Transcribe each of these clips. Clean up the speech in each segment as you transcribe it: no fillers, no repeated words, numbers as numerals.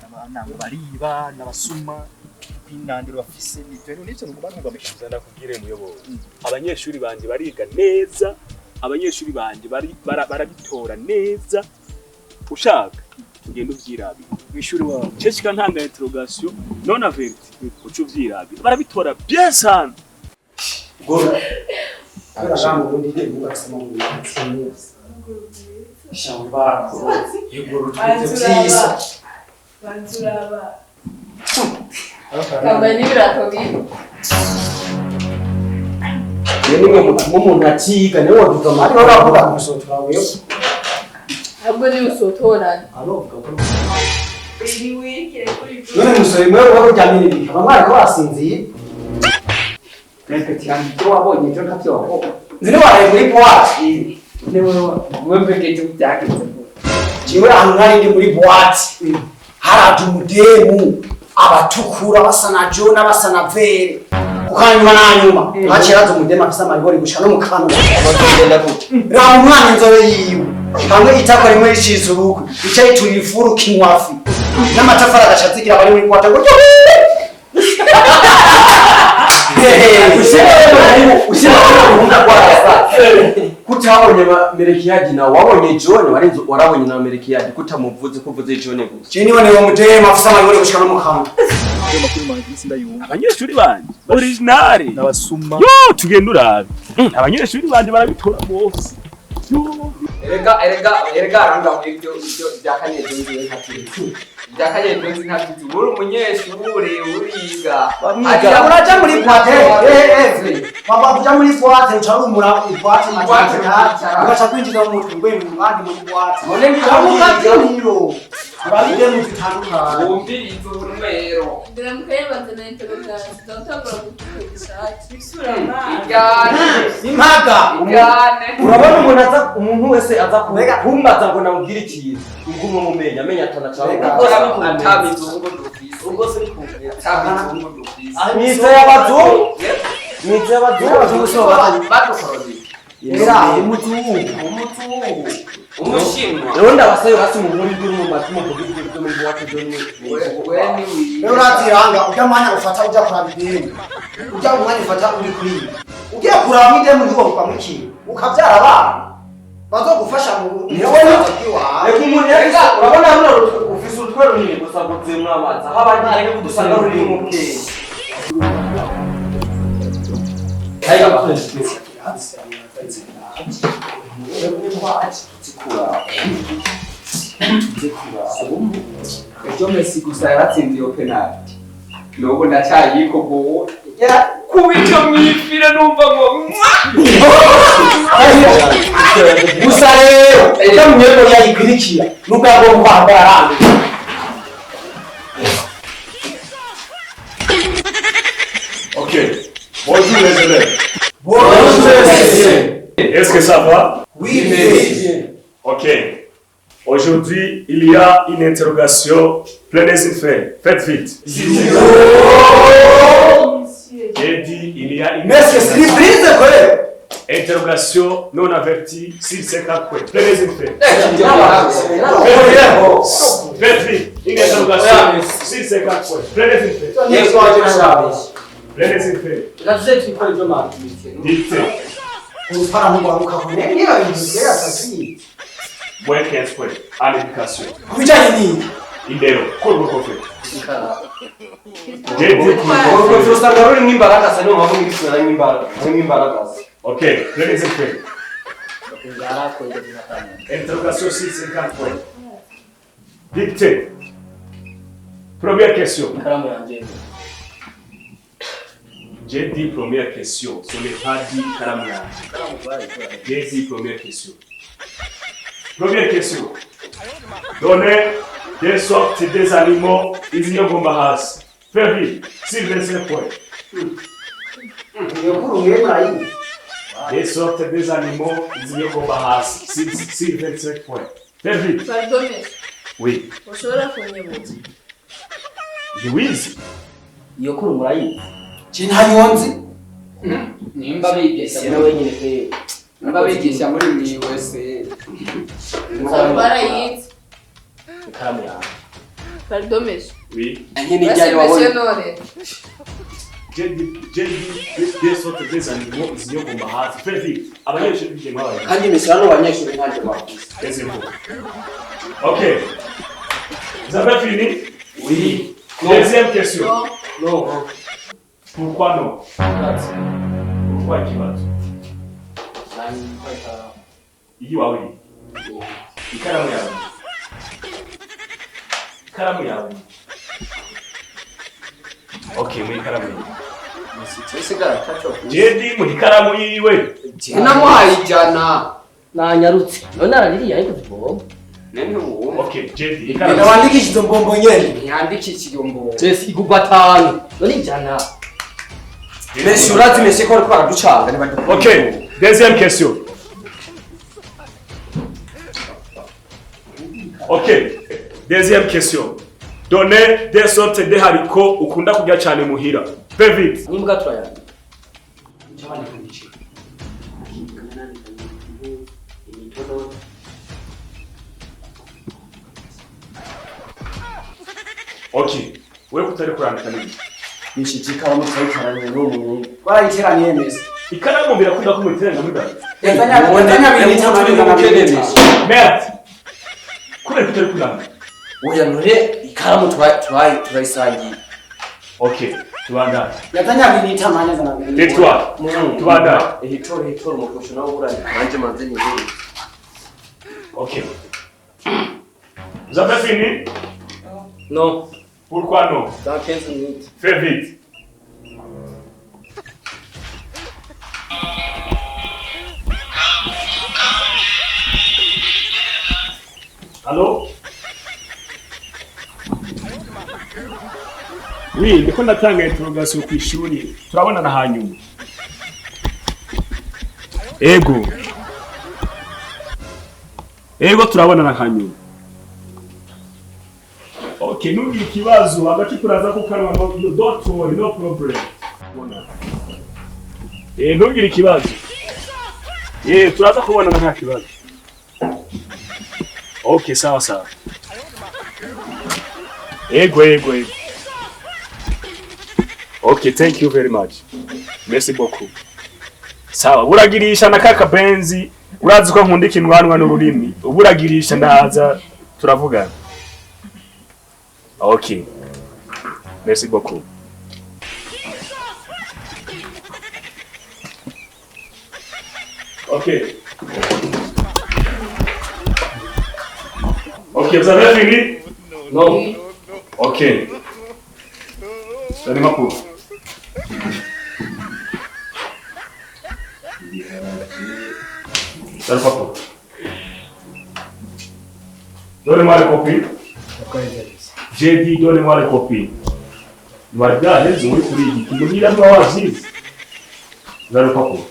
Abana ngo bariba n'abasuma, kwinandiro bafise nivyo rero, nivyo ngomba ntugamisha. Ndakubwire muyobozi, abanyeshuri banje bariga neza, abanyeshuri banje barabitora neza. Ushaka tugenda uvyirabira. Mw'ishuri wawe? Cecika, ntanga interrogation non averti, uca uvyirabira, barabitora bien sana. Gora. Kubera ngaha mu Burundi igihugu basoma mu bintu shamba yego rutwite vyiza. Banzuraba. Kambaye n'ibirato bibi. Rero nimwe mutuma umuntu akiga niwe waduza. Ariko uravuga gusotora wewe. Ahubwo ni usotorana. Arovuga ko Ni wikire kuri. None musore mwe wari uryamye n'ibiki, bamwe ariko basinziye. Répétition, ibyo wabonye ejo ntavyo wabonye. Nzi waraye muri boîte. Ni wewe mbega ejo byagenze gute? Jewe ahantu nari ndi muri boîte, haraje umudemu, abatukura basa na jona, basa na vere, kukanyuma nanyuma haciye haza umudemu afise amaribori gushika no mu kanwa. Bagenda gute? Raba umwana, inzobe yiwe hamwe, itako rimwe ricitse urukwe, ica yiturira ifuru kinywafi n'amatafari, agaca azigira abari muri boîte ngo Ushyira rwarasa kutabonye Merekiyadi, nawe wabonye John warenze, warabonye na Merekiyadi, kutamuvuze ko uvuze John gusa. Je niwe niwo mudemu afise amaribori gushika no mu kanwa. Ayo makuru maze iminsi ndayumva. Abanyeshuri banje original. N'abasuma. Yo, tugenda urabe. Abanyeshuri banje barabitora bose. Yo. Erega erega erega, aranga muri ibyo bya kanyejonzi, we ntakizi ibya kanyejonzi, ntakizi. Uri umunyeshure, uriga. Bamwiga. Uraja muri boîte, papa, uja muri boîte uca rumura boîte. Boîte, matatu ugaca kwinjiza mu mutwe ngo mu bandi muri boîte. None Amukabyiniro ababidemu zitandukanye. Wumviriza urumero. Mbere mukayibaza na interrogation, ndawutangura gutuka ishati. Igane. Impaga. Igane. Urabona umuntu aza, umuntu wese aza kumbaza ngo namubwire ikintu, ubwo umwe mumenya amenya atana Mbega. cyangwa Ata mizungu dufise. Ubwo se ni Ata mizungu dufise. mwiza y'abazungu, mwiza y'abazungu. Abazungu si bo Badukoroniye. Era umuzungu. Umuzungu, umushinwa. Rero ndabasayo hasi mu muri nduru mu matwi muvuga ibyo byo muri boîte byo ni We ni Rero uraziranga ujya mwanya ufata ujya kuraba idemu, ujya umwanya ufata uri kuri ugiye kuraba idemu, ntiwovuga mu kintu ukabyara abana bazogufasha mu bw'iwawe. Reka umuntu yagize, urabona runo ufise urutwe runini gusa rwuzuyemwo amazi, aho abandi usanga ruri mu bwenge. Ejo Messi gusa yaratsinze iyo penalty, n'ubu ndacyayikogowe kuba icyo mwifire numva ngo mwa. Gusa rero ujya mu myenda yayikwirikira nubwo yagomba kwambara arambiwe. Ok. Bonjour les élèves. Bonjour. Est-ce que ça va? Oui. Ok. Aujourd'hui, il y a une interrogation. Prenez une feuille. Faites vite. Monsieur. J'ai dit, il y a une Monsieur, surprise kwe. interrogation non avertie sur 50 points. Prenez une feuille. Faites vite. Une interrogation sur 50 points. Prenez une feuille. Prenez une feuille. Dictée. Urupara nturwaruka kure niba ibintu byera sasi. Moins 15 points. En éducation. Ku bijyanye n'iki? Indero. Cours J'ai dit Urwo usanga rurimo imbaragasa, niyo mpamvu mwibisura harimo imbaraga, harimo imbaragasa. Ok, prenez une feuille. Interrogation sur 50 points. Dictée. Première question. J'ai dit première question. Ce n'est pas dit karamu yanje. J'ai dit première question. Première question. Donnez des sortes des animaux izinyogomba hasi. Fais vite. Sur 25 points. Iyo kuri umwe murayizi. Des sortes des animaux izinyogomba hasi. Sur 25 points. Fais vite. Pardon, monsieur. Oui. Ushobora kunyibutsa? Ntiwizi? Iyo kuri murayizi? Je ntayonzi. Nimba bigisha sena wenyine pe. Nimba bigisha muri mwiwese. Barayizi. Ikaramu yawe. Pardon, monsieur. Oui. Nyene Basi ryari monsieur wabonye? none. J'ai dit deux sortes des animaux ziyogomba hasi. Fais vite. Abanyeshuri bigiye mwabaye. Kandi mesi hano abanyeshuri ntacyo bavuze. Taisez-vous. Ok. Vous avez fini? Oui. Deuxième question. Non. No. Pourquoi non? Pourquoi ikibazo? Iyi wawe iri. Ikaramu yawe. Ikaramu yawe. Ok, mu ikaramu yiwe. Jedi mu ikaramu yiwe. Namuhaye 100. Nanyarutse. None araririye ariko zibomba. Nene uwo. Ok, Jedi Genda ikaramu. wandikishe izo mbombo nyene. Ntiyandikishije iyo mbombo. Jesi igugwa 5. None 100. Mesi urazi mesi ko ariko baraducanga ntibadukunda. Ok, deuxième question. Ok, deuxième question. Donnez des sortes de haricots ukunda kurya cyane muhira. Fais vite. N'imbwa turayandika. Ok, wewe kutari kurandika nini? Mesi ikaramu twayitaranye n'uwo muhungu. Twarayiteraniye mesi. Ikaramu birakunda ko muyiteranya muri bari. Yazanye abiri n'itanu Ubukene n'abiri. mesi. Merde. Kubera kutari kurandika. Oya none ikaramu turayisangiye. Ok, tubandane. Yazanye abiri n'itanu anyazana abiri. Tais-toi. Tubandane. Hitora hitora umukosho nawe urandika nanje manze nihere. Ok. Vous avez fini? Non. Pourquoi non? Dans 15 minutes. Fais vite. Allô? Oui, ndiko ndatanga interrogation ku ishuri. Turabonana hanyuma. Ego. Ego turabonana hanyuma. Okay, ntugire ikibazo hagati turaza kukanwa no don't worry, no problem. Ntugire ikibazo. Turaza kubonana nta kibazo. Okay, sawa sawa. Ego ego ego. Okay, thank you very much. Merci beaucoup. Sawa, uragirisha na kaka benzi, urazi ko nkunda ikinwanwa n'ururimi. Uburagirisha ndaza turavugana. Ok. Merci beaucoup. Ok. Ok, vous avez fini? Non. Ok. Donnez-moi pour. Donnez-moi pour. Donnez-moi les copies. J'ai dit donnez-moi les copies. Mwari muri kuri iki kimuhira mwa wazize. Zana urupapuro.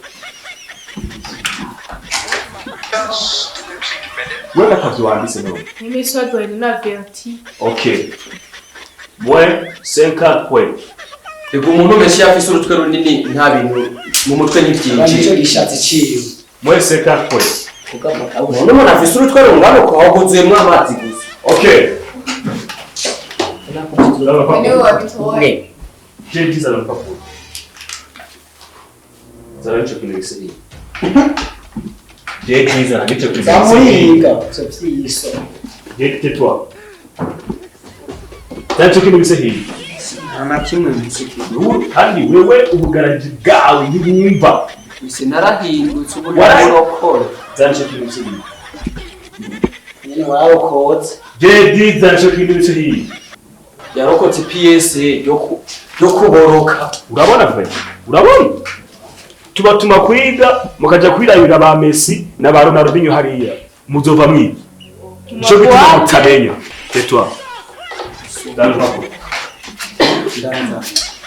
Wewe akazi wanditse none. Nimesha na verti. Okay. Moins 50 points. Ego umuntu mesi afise urutwe runini nta bintu mu mutwe Nicyo ntibyinjiye. gishatsi ciwe. Moins 50 points. None umuntu afise urutwe rungana uko waguzuyemwo amazi gusa. Okay. Zana urupapuro. Niwe wabitoye. J'ai dit zana urupapuro. Zana nico kintu gisigaye. J'ai dit zana nico kintu gisigaye. Zamuriga ivyo vyiso. J'ai dit tais-toi. Zana nico kintu gisigaye. Nta na kimwe nsikiye. Kandi wewe ubugaraji bwawe ntibwumva. Mesi narahindutse ubu Warahi- ndamurokora. Zana nico kintu gisigaye. Nyene warokotse. J'ai dit zana nico kintu gisigaye. Yarokotse PS yo kuboroka. Urabona vwe? Urabona? Tubatuma kwiga mukaja kwirabira ba Messi na ba Ronaldinho hariya. Muzova mwiga. Nico gituma mutamenya. Tais-toi. Zana urupapuro. Ndaza.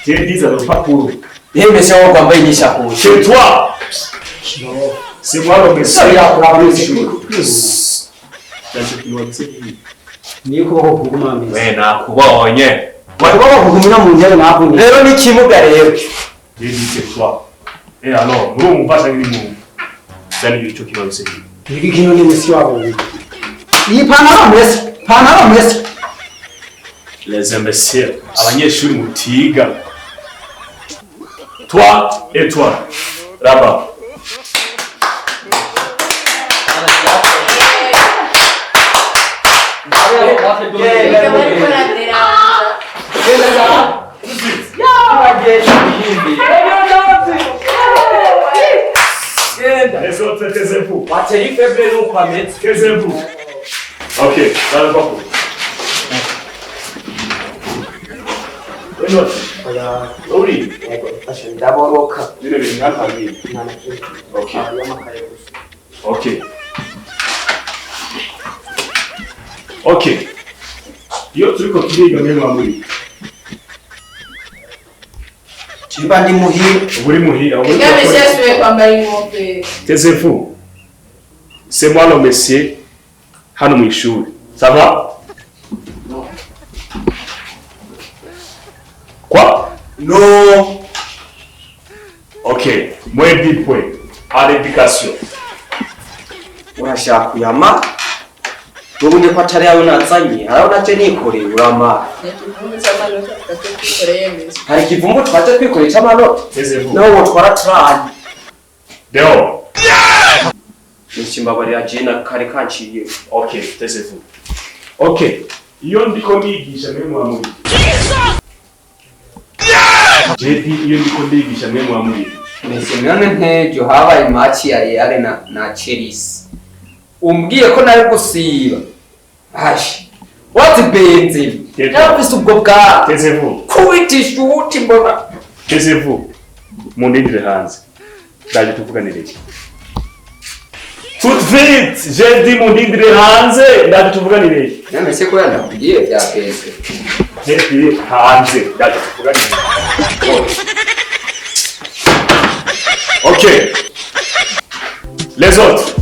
J'ai dit zana urupapuro. Ihe mesi aho wambaye inyishakoshi. Chez toi. C'est moi le Messi. Birakuraba mesi. Zana nico kintu gisigaye. Niyo kuboko kuguma mesi. We nakubonye. Kuboko kugumira mu ntebe navunitse. Rero ni kimuga rero. J'ai dit c'est toi. Et alors, murumva canke ntimwumva? Zana ico kintu gisigaye. Iki kintu ni mesi wabo. Iyi pantaro mesi. Pantaro mesi. Les imbéciles, abanyeshuri mutiga. Toi et toi, là-bas. Biga bariko baraderanja. Les autres, taisez-vous. Wateye ifebre nuko ameze. Taisez-vous. Ok, dans le parcours. Les autres. Uri, Ndaboroka. bino bintu ntabwiye. Ok. Ok. Ok. Iyo turiko turiga mwe mwamuri. Chimba ndi muhira. Uba uri muhira, uba uri Biga kurakora. monsieur yasubiye kwambara inkofero. Taisez-vous. C'est moi le monsieur hano mu ishuri. Ça va? Quoi? No. Ok. Moins 10 points. À l'éducation. Urashaka kuyama n'ubundi ko atari ayo nazanye, hari ayo naje nikoreye, uramara. Ikivumbi c'amanota twaje twikoreye yemeza. Hari ikivumbu twaje twikoreye c'amanota. Taisez-vous. Naho wotwara trani. Dehors. Nikimbabarira jena kare kanciye. Ok, taisez-vous. Ok. Iyo ndiko ndigisha mwe mwamuri. J'ai dit iyo ndiko ndigisha mwe mwamuri. Mese none nk'ejo habaye match ya Real na Chelsea. Umbwiye ko nari gusiba. Ashi. Wazi Benzema. Yego. Yarafise ubwo bwa. Taisez-vous. Kubita ishuti mbona. Taisez-vous. Mundindire hanze. Ndaje tuvuganire iki. Tout vite, j'ai dit mundindire hanze, ndaje tuvuganire iki. None se ko yanakubwiye bya Benzema. J'ai dit hanze, ndaje tuvuganire. Ok. Les autres.